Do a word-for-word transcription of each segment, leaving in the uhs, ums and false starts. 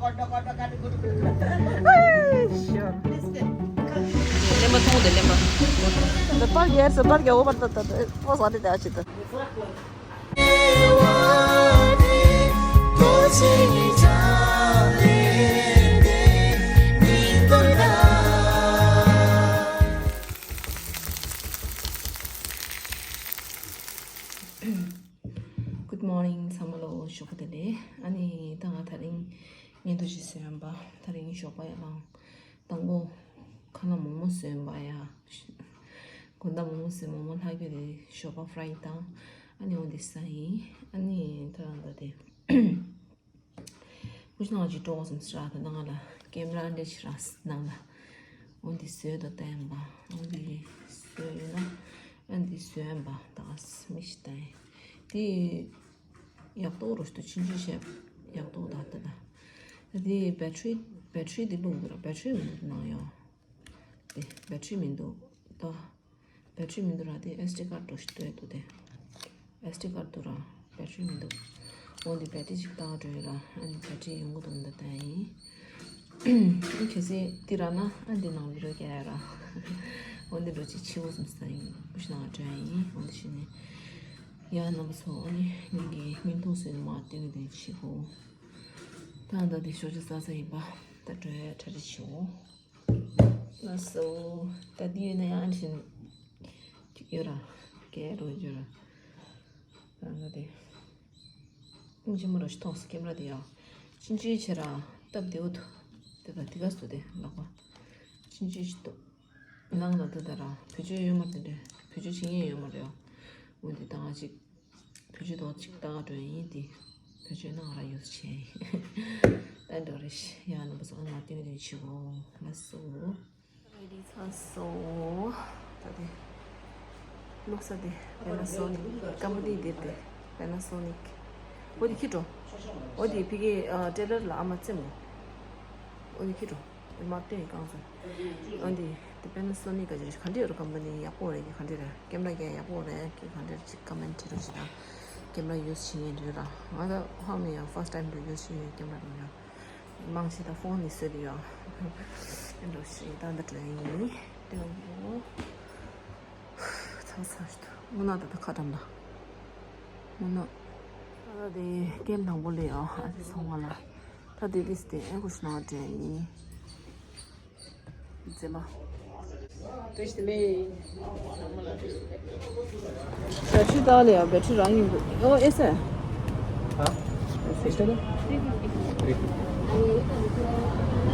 གླེན་པ་མཐོང་དེ་གླེན་པ། ད་པར་རྒྱག་ཟེར་པར་རྒྱག་འོ་པར་ད་ད་ད་ཨོ་ཟ་དེ་ད་ཅི་ད། Good morning ཚང་མ་ལོ། ཞོགས་པ་བདེ་ལེགས། ཨ་ནི་ད་ང་དེ་རིང་བརྙན་ཐུང་ཞིག་བཟོས་ཡིན་པ། དེ་རིང་ཞོགས་པ་ཡར་ལངས། དང་པོ་ཁ་ལག་མོག་མོག་བཟོས་ཡིན་པ་ཡ། དགོང་དག་མོག་མོག་བཟོས། མོག་མོག་ལྷག་རྒྱུ་དེ་ཞོགས་པ་fried དང་ཨ་ནི་འོ་འདི་ཟ་ཡིན། ཨ་ནི་ད་ད་དེ། ཀུ་ཤུ་ནང་ཅིག་འགྲོ་དགོས་བསམ་སོང་ར། ད་ནང་ལ་ཀེམ་ར་འདྲ་ཞིག་ར་ནང་ལ། འོ་འདི་བཟོས་དང་ལྟ་ཡིན་པ། འོ་འདི་བཟོས་ཡོད་ན། ཨ་འདི་བཟོས་ཡིན་པ། ད་མི་ཞིག་ལྟ་ཡིན། འདི་ཡག་ཏོག་རོ་ཞིག་ཏུ་ཕྱིན་ཅི་བྱས་ཡག་ཏོག་ད་ལྟ་ད། ད་འདི་battery battery འདི་བླུགས་འདུག་ར། battery མི་འདུག་ནང་ཡོ། འདི་battery མི་འདུག་ད། battery མི་འདུག་ར། དེ་SD card འགྲོ་ཞིག་ལྟོས་འདུག་དེ། SD card འདུག་ར། battery མི་འདུག་འོ་འདི་battery ཅིག་བཏང་འགྲོ་ཡོད་ར། ཨ་ནི་battery ཡོང་གི་འདུག་འདི་ལྟ་ཡིན། ཨ་གལ་སྲིད་འདི་རག་ན་ཨ་འདི་ནང་video རྒྱག་ཡ་ར། འོ་འདི་འགྲོ་ཅིག་ཕྱི་བོ་བསམ་ས་ཡིན། ཀུ་ཤུ་ནང་འགྲོ་ཡ་ཡིན། འོ་འདི་ཤི་ནས་ཡ་རྣམ་པ་ཚོ། ཨ་ནི་ངེད་ཀྱི་བརྙན་ཐུང་བཟོས་ནས་མར་སྟོན་གི་འདུག་ཕྱི་བོ། ད་ད་འདི་ཞོགས་ཇ་ཟ་ས་ཡིན་པ། ད་འགྲོ་ཡ་གྲ་སྒྲིག་བྱེད་འོ། ལགས་སོ། ད་འདི་ཡོད་ན་ཡང་ཨ་ནི་ཡོད་ར། སྐད་རོ་ཡོད་ར། ད་ང་དེ་ཨིན་ཇི་མོ་ར་ཞིག་མཐོང་སོང་། ཀེམ་ར་དེ་ཡང་ཕྱིན་ཅི་བྱས་ར་སྟབས་བདེ་བོ་འདུག་དེ་ད་དེ་ག་སུ་དེ་ལག་པ་ཕྱིན་ཅི་ཞིག་འདུག་ནང་ལ་དེ་ད་ར་བེད་སྤྱོད་ཡོད་མ་རེད། དེ་འདྲ་བེད་སྤྱོད་བྱེད་མཁན་ཡོད་མ་རེད། འོ་འདི་ད་ང་ཅིག་བེད་སྤྱོད་ཏོག་ཅིག་བཏང་འགྲོ་ཡིན། དེ་བེད་སྤྱོད་གནང་ར་ཡོད་ཆེ། ད་འགྲོ་རེ་ཤི་ཡ་ནམ་པ་སོང་ང་ཏིང་ཏིང་ཆི་གོ། ལགས་སོ། རེ་ཚང་སོ། ད་དེ་ལུག་ས་དེ་Panasonic company དེ་དེ་Panasonic འོ་དེ་ཁྱི་འགྲོ། འོ་དེ་ཕི་གི་ཨ་ཊེ་ལར་ལ་ཨ་མ་རྩེ་མོ། འོ་དེ་ཁྱི་འགྲོ། མ་བསྟན་གང་སོང་། འོན་ཏེ་དེ་Panasonic ག་ཅིག་ག་འདྲ་ཡོད་རེད། ཀམ་པ་ནི་ཡག་པོ་རེད། ག་འདྲ་རེད། ཀེམ་ར་ག་ཡག་པོ་རེད། ག་འདྲ་ཅིག་ཀོ་མེན་ཊི་བྲིས་རོགས་བྱེད་དང་། ཀེམ་ར་ཡུ་སི་བྱེད་མཁན་རེད་ར། ང་ད་ཧ་མི་ཡང་first time དུ་ཡུ་སི་བྱེད་མཁན་ཀེམ་ར་རེད་ཡ། མང་ཆེ་ད་ཕོན་ནི་བཟོས་དེ་ཡོད། ཨེ་འགྲོ་ཞིག་ད་འདི་འགྲོ་ཡིན། ཏེ་ལོ། ཚ་ཚ་ཞིག་ཏུ་དངོས་གནས་ད་ད་ཁ་གྲམ་ད། དངོས་གནས། ད་ད་དེ་ཀེམ་དང་པོ་ལས་ཨ་ཨ་དེ་སོང་བ་ལ། ད་དེ་དེ་སི་དེ་ཨེ་ཁུ་ཤི་ན་འདྲ་ཡིན། མཛེས་མ། བེ་ཊི་རི་བཏང་ལ་ཡ་བེ་ཊི་རི་རང་ཡིན་འདུག་ཨོ་ཨེ་སེ།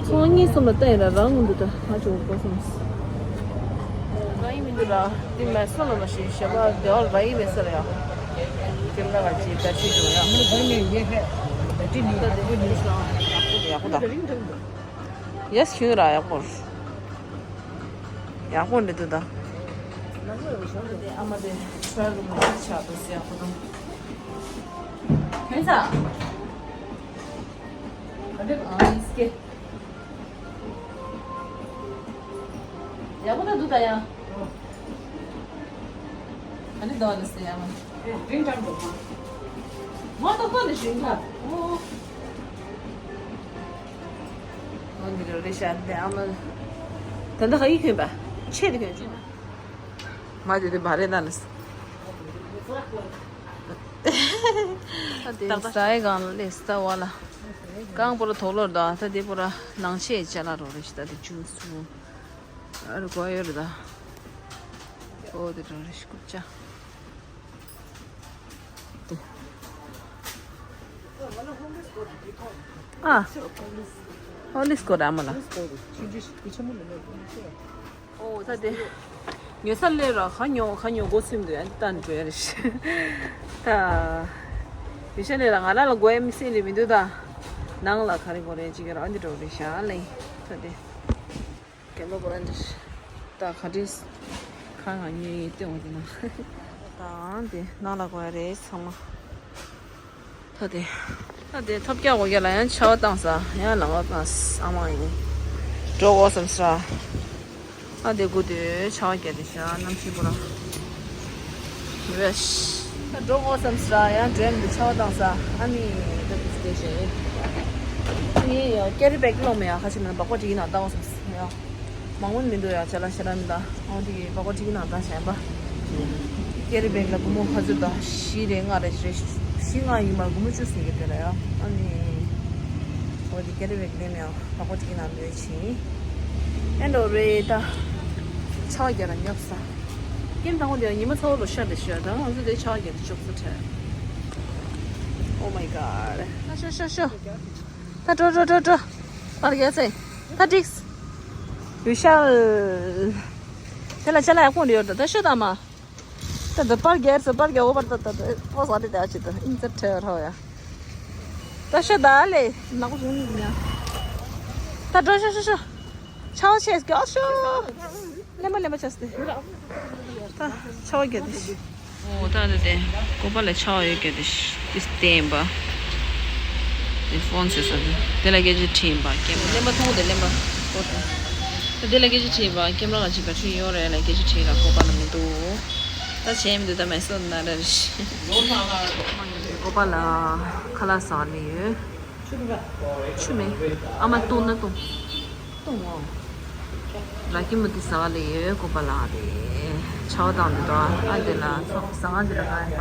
ཚོང་གཉིས་གསུམ་ལ་བལྟས་ཡིན་ན་རང་ཡིན་འདུག་ད་ཧ་ཅང་གོ་སོང་། རང་ཡིན་མི་འདུག་ར། དེ་མེད་སོང་ལ་མ་ཤེས། ཞེ་པ་དེ་བར་རང་ཡིན་མེད་ས་ར་ཡ། ཀེམ་ར་ག་ཅི་བེ་ཊི་རི་འགྲོ་ཡ། ཡག་པོ་ད། ཡེ་སི་ཁྱོད་ར་ཡག་པོ། ཡག་པོ་འདྲ་འདུག་ད། ཨ་མ་དེ་ཁྲོད་རུ་མ་ཆགས་འདུག་ཟེར་ཡག་པོ་དང་། ཕན་ཚ། ཨ་ཡིས་ཀེ། ཡག་པོ་ད་འདུག་ད་ཡ། ཨ་ནི་དོ་ལ་ཟེར་ཡ་མ། མ་ཏོག་ཏོ་ནི་ཞིང་ཁ། ཨོ། འོ་འདི་རེད་ཤག་དེ་ཨ་མ། ད་ལྟ་ཧ་ཡི་གྱོན་པ། ཆེད་དུ་གྱོན་ཆོག་མ་དེ་དེ་མ་རེད་ན་ལ། ད་དེ་ཟ་ཡི་གང་ལ་ལས་ཟ་བ་ལ། གང་པོ་ལ་དོག་ལོར་ད་ད་དེ་པོ་ར་ནང་ཆེ་ཅ་ལ་རོ་རེ་ཤི་ད་དེ་ཅུ་སུ། ཨ་རུ་གོ་ཡོད་རེད་ད། ཨོ་དེ་རོ་རེ་ཤི་ཀུ་ཅ། ཨ། ཧོ་ལི་སི་ཀོ་ར་མ་ལ། ཨོ་ད་དེ། ཉོ་ས་ལས་ར་ག་ཉོ་ག་ཉོ་གོ་སེམས་འདུག་ཨ་ནི་ལྟ་ནི་འགྲོ་ཡ་རེད་ཤི། ད། ཡོད་ཤ་ལས་ར་ང་ར་ལ་དགོས་ཡ་མི་སེམས་ལས་མི་འདུག་ད། ནང་ལ་ག་རེ་དགོས་རེད་ཅིག་ར་འདི་འགྲོ་རེད་ཤ་ལས། ད་དེ། རྒན་པ་པོ་ར་འདིར། ད་ག་འདྲས། ཁ་ང་ཉོས་ཡིན་ལྟོས་འོང་དེ་ན། ད་འདི་ནང་ལ་དགོས་ཡ་རེད་ཚང་མ། ད་དེ། ད་དེ་ཐོབ་རྒྱག་དགོས་རྒྱ་ལ་ཡང་ཆར་པ་བཏང་ས་ཡང་ལམ་པ་བཏང་ས་ཨ་མ་ཡིན། འགྲོ་དགོས་བསམ་ས། ཨ་དེ་དགུ་དུས་ཆར་པ་རྒྱག་དེ་ཤ་གནམ་གཤིས་པོ་ར། རེད། ད་འགྲོ་དགོས་བསམ་ས་ཡང་འགྲོ་ཡ་མི་འདུག་ཆར་པ་བཏང་ས་ཨ་མི་ད་དེ་སྐད་ཆ་ཡིན། ཡིན་ཡང་ཀེ་རི་བེག་སློང་མེད་ཡ། ཁ་ཆེ་མེད་ན་སྦག་སྦག་ཁྲིད་ཀྱི་ནང་བཏང་བ་སོང་ཡ། མང་པོ་མི་འདུག་ཡ། ཅ་ལག་ཞེ་དྲག་མི་འདུག་ཨང་། དེ་གི་སྦག་སྦག་ཁྲིད་ཀྱི་ནང་བཏང་བྱས་པ། ཀེ་རི་བེག་ལ་སྒོར་མོ་ག་ཚོད་དང་། བཞི་རེད་ལྔ་རེད་རེད། བཞི་ལྔ་ཡིན་མ། སྒོར་མོ་བཅུ་ཟིན་གྱི་དེ་ལ་ཡ། ཨ་ནི་འོ་དེ་ཀེ་རི་བེག་ལེན་མེད་ཡ། སྦག་སྦག་ཁྲིད་ཀྱི་ནང་ལོས་ཕྱིན། ཨེ་འགྲོ་རེད་ད། ཆར་པ་རྒྱག་ར་ཉོབ་ས། ཀེམ་དང་པོ་དེ་ཉི་མ་ཚ་བོ་ལོ་ཤར་དེ་ཤར་དང་། ང་ཚོ་དེ་ཆར་པ་རྒྱག་དེ་ཅོག་ཙེ་འཕྲད། Oh my god. ཤོ་ཤོ་ཤོ། ད་འགྲོ་འགྲོ་འགྲོ་འགྲོ། པར་རྒྱག་ཚེ། ད་འགྲིགས། ཡུ་ཤལ། དེ་ལ་ཅ་ལག་ཡག་པོ་འདི་ཡོད་ད། ད་ཤོ་ད་མ། ད་ད་པར་རྒྱག་ཚེ། པར་རྒྱག་འོ་པར་ད་ད་ད་ཕོ་ཟ་དེ་ད་ཅི་ད་ཨིན་ཚ་ཁྲེ་བ་ཧོ་ཡ། ད་ཤོ་ད་ལེ། ནག་པོ་བྱུང་ནི་ཉ། ད་འགྲོ་ཤོ་ཤོ་ཤོ། ཆའོ་ཆེས་ཀྱོ་ཤོ། ལེན་པ་ལེན་པ་ཆས་ཏེ། ད་ཆའོ་གྱོ་དེ། ཨོ་ད་ད་དེ་ཀོ་པ་ལ་ཆའོ་ཡོད་གྱོ་དེ། ཏིས་བསྟན་པ། དེ་ཕོན་ཟེར་ས་དེ། དེ་ལ་སྐད་ཆ་དྲིས་པ། ཀེམ་ལེན་པ་མཐོང་དེ་ལེན་པ་ཀོ་ཏེ། ད་དེ་ལ་སྐད་ཆ་དྲིས་པ། ཀེམ་ར་ལ་ཅིག་ག་ཁྲིད་ཡོད་རེད་ལ་སྐད་ཆ་དྲིས་ལ་ཀོ་པ་ལ་མི་འདུག་ད་བྱས་མི་འདུག་ད་མེ་སོ་ན་ར་རེད། ཀོ་པ་ལ་ཁ་ལག་ཟ་ནི་ཡོད། ཆུ་མེད། ཨ་མ་བཏུང་ན་བཏུང་། བཏུང་ངོ་། ར་ཀི་མུ་ཏི་ཟ་བ་ལེ་ཡོད། ཀོ་པ་ལ་དེ་ཆའོ་དང་དེ་དོ། ཨ་དེ་ལ་ཚོགས་ཟ་ང་དེ་ལ་ག་ཡིན་པ།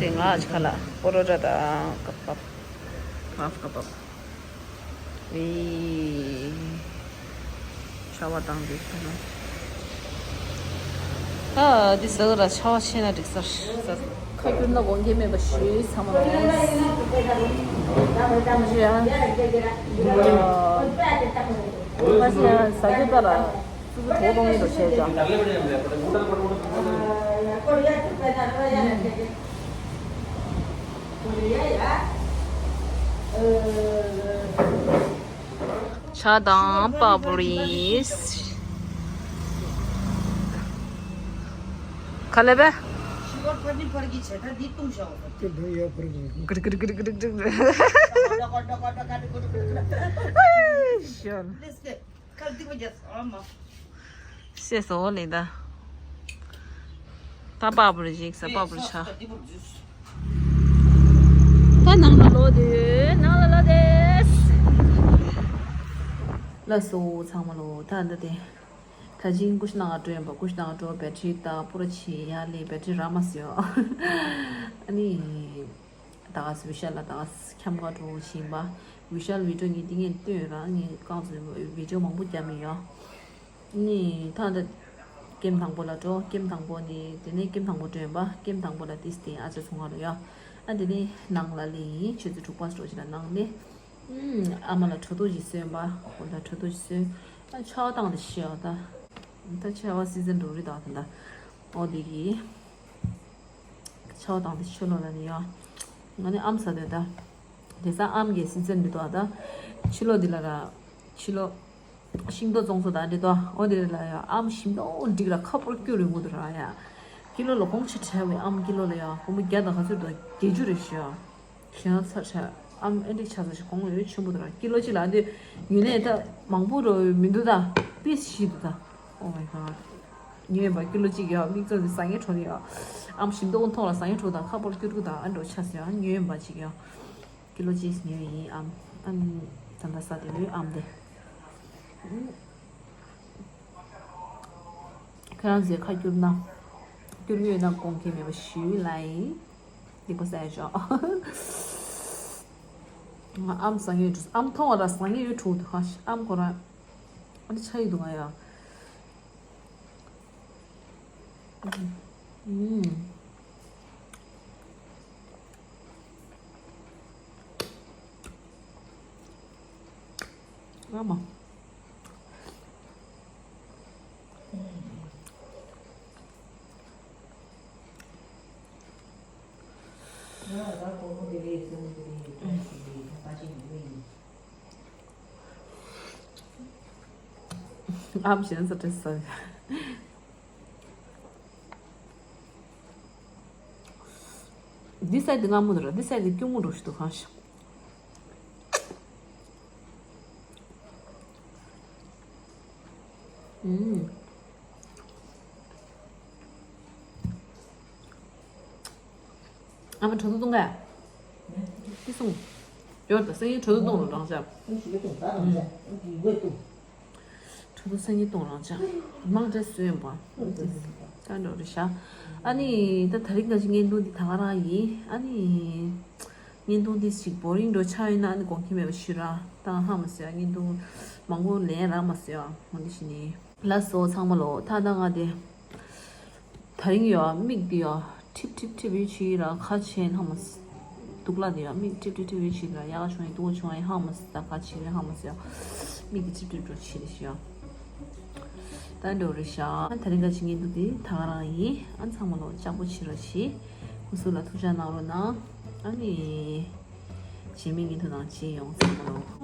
དེ་ང་ཅི་ཁ་ལ་པོ་རོ་ཊ་དང་ཀ་པབ། ཧྥ་ཀ་པབ། ཨེ། ཆར་པ་བཏང་འདུག་ཁོ་ན། ཨ་འདི་ཟ་གི་ར། ཆར་པ་ཆེ་ན་འགྲིག་ས་རེད། ཁ་སྐྱུར་ན་དགོངས་འགལ་མེད་པ་ཞུས་ཚང་མ་ལ། ཞུ་ཡ། ཨ་ཁ་སི་ཡ་ཟ་རྒྱུ་ད་ར། ཙི་ཙི་གྲོགས་གཏོང་གི་འདུག་བྱས་ཀྱང་། ཆ་དང་པ་པུ་རི། ག་ལེ་བས། ཀིར་ཀིར་ཀིར་ཀིར་ཀིར། ཤོར། ཤེས་སོ་ལེ་ད། ད་པ་པུ་རི་ཞིག་ཟ། པ་པུ་རི་ཆ། ད་ནང་ལ་ལོག་དུས། ནང་ལ་ལོག་དེ། ལགས་སོ་ཚང་མ་ལོ། ད་འདི་དེ། ད་ཅིང་ཀུ་ཤི་ནང་འགྲོ་ཡིན་པ། ཀུ་ཤི་ནང་འགྲོ། བེ་ཊི་རི་ད་པུ་ར་ཕྱིན། ཡ་ལེ་བེ་ཊི་རི་རག་མ་སོང་། ཨ་ནི། ད་ག་སེ་ཝི་ཤལ་ལ་ད་ག་སེ་འཁྱམ་ག་འགྲོ་བཞིན་པ། ཝི་ཤལ་བི་ཌིའོ་ངས་འདི་ངས་བཏོན་ར། ངས་རྐང་བཙུགས་བི་ཌིའོ་མང་པོ་བརྒྱབ་མི་ཡོད། ནི་ད་ད་ཀེམ་དང་པོ་ལ་འགྲོ། ཀེམ་དང་པོ་ནི་དེ་ནས་ཀེམ་དང་པོ་འགྲོ་ཡིན་པ། ཀེམ་དང་པོ་ལ་ཏིས་ཏེ་ཨ་ཅག་ཚོང་ཁང་ལ་ཡོད། ཨ་དེ་ནས་ནང་ལ་ལེ་ཡིན། ཆུ་ཚོད་དྲུག་པ་སོ་ཅི་ལ་ནང་ལེ། ཨ་མ་ལ་གྲོ་ཐོག་ཅིག་སོན་པ། ཁོ་ད་གྲོ་ཐོག་ཅིག་སོན། ཨ་ཆའོ་བཏང་དེ་ཤི་ཡོད་ད། ད་ཆར་པ་སི་ཛན་འགྲོ་རེད་ད་ད། ཨོ་དེ་གི་ཆའོ་དང་དེ་ཕྱི་ལོགས་ལ་ནི་ཡ། ང་ནི་ཨམ་ཟ་འདོད་ད། དེ་ས་ཨམ་གྱི་སི་ཛན་མི་འདུག་ཨ་ད། ཕྱི་ལོགས་འདི་ལ་ར། ཕྱི་ལོགས། ཤིང་ཏོག་བཙོང་ས་ད་འདི་དོ། ཨོ་དེ་ལ་ཡ་ཨམ་ཞིམ་ཏོག་འགྲིག་ར། ཁ་པར་སྐྱུར་རེ་མུ་འདུག་ར་ཡ། ཀི་ལོ་ལ་གོང་ཆེ་ཕྲ་བའི་ཨམ་ཀི་ལོ་ལ་ཡ་སྒོར་མོ་བརྒྱ་དང་ག་ཚོད་དོ། བརྒྱད་ཅུ་རེ་ཞུ་ཡ། ཞེ་ན་ཚ་ཚ། ཨམ་ཨེ་འདྲ་ཆ་ཚ་ཞིག་གོང་ཡོད་ཆེན་པོ་དང་། ཀི་ལོ་གཅིག་ལ་འདི་ཡུན་ནས་ད་མང་པོ་རོ་མི་འདུག་ད། པིས་བཞི་འདུག་ད། Oh my god. ཉོས་ཡིན་པ་ཀི་ལོ་གཅིག་ཡོད། མིག་ཙོ་འདི་ཟ་ངེ་འཕྲོ་ནི་ཡོད། ཨམ་ཞིམ་ཏོག་མཐོང་ལ་ཟ་ངེ་འཕྲོ་དང་། ཁ་པར་སྐྱུར་གུ་དང་ཨ་འགྲོ་ཆ་ཟེར་ཡང་ཉོས་ཡིན་པ་གཅིག་ཡོད། ཀི་ལོ་གཅིག་ཉོས་ཡིན་ཨམ། ཨམ་ད་ད་ཟ་དེ་ཡོད་ཨམ་དེ། ཁྱེད་རང་ཚོས་ཁ་སྐྱུར་ན། སྐྱུར་གི་ཡོད་ན་དགོངས་འགལ་མེད་པ་ཞུ་ལ་ཡིན། སྡིག་པ་བསགས་ཡོད་ཅོག་ང་ཨམ་ཟ་ངེ་ཡོད་འགྲོ། ཨམ་མཐོང་བ་ལ་ཟ་ངེ་ཡོད་འགྲོ་འདུག་ཧ། ཨམ་ཁོ་རང་ཨ་ནི་ཆ་ཡི་འདུག་ང་ཡ། ཨུམ། ཨ་མ། ཨམ་གཞན་ས་བྲེས་ས། འདི་ས་འདི་སྔ་མོ་འདུག་ར། འདི་ས་འདི་སྐྱུར་མོ་འགྲོ་ཞིག་འདུག་གང་ཞིག་ཨུམ། ཨ་མ་གྲོད་ཐུག་བཏུང་ག། ཅི་སོང་། ཡོད་ད་སང་ཉིན་གྲོད་ཐུག་བཏུང་རོགས་རང་ཅག་གྲོད་ཐུག་སང་ཉིན་བཏུང་རང་ཅག་མང་འདྲ་བཟོས་ཡོད་པ། ད་འགྲོ་རེད་ཤག་ཨ་ནི་ད་དེ་རིང་ད་ཅི་བརྙན་ཐུང་འདི་ད་ག་རང་ཡིན། ཨ་ནི་བརྙན་ཐུང་འདི་ཞིག་བོ་རིང་འགྲོ་ཆགས་ཡོད་ན་ཨ་ནི་དགོངས་འགལ་མེད་པ་ཞུ་ར། ད་ཧ་མ་སོ་ཡ། བརྙན་ཐུང་མང་པོ་ལེན་རག་མ་སོ་ཡ། འོ་འདི་ཞིག་ནི། ལགས་སོ་ཚང་མ་ལོ། ད་ད་ང་དེ་དེ་རིང་ཡོད་མིག་དེ་ཡོད་ཁྲིབ་ཁྲིབ་ཁྲིབ་ཡོད་ཆི་ར་ཁ་ཆེ་ཧ་མ་སོ། དུག་ལ་དེ་ཡོད་མིག་ཁྲིབ་ཁྲིབ་ཁྲིབ་ཡོད་ཆི་ར་ཡག་བྱུང་ཡིན་དུག་བྱུང་ཡིན་ཧ་མ་སོ། ད་ཁ་ཆེ་རེད་ཧ་མ་སོ་ཡ། མིག་དེ་ཁྲིབ་ཁྲིབ་འགྲོ་ཆི་རེད་ཤི་ཡ། ད་འགྲོ་རེད་ཤག་དེ་རིང་ག་ཅི་བརྙན་ཐུང་འདི་ད་ག་རང་ཡིན། ཨ་ཚང་མ་ལོ་ལྕགས་པོ་བྱེད་རོགས་ཞུ། སྐུ་གཟུགས་ལ་ཐུགས་ཅག་གནང་རོགས་གནང་། ཨ་ནི་རྗེས་མའི་བརྙན་ཐུང་ནང་མཇལ་ཡོང་ཚང་མ་ལོ།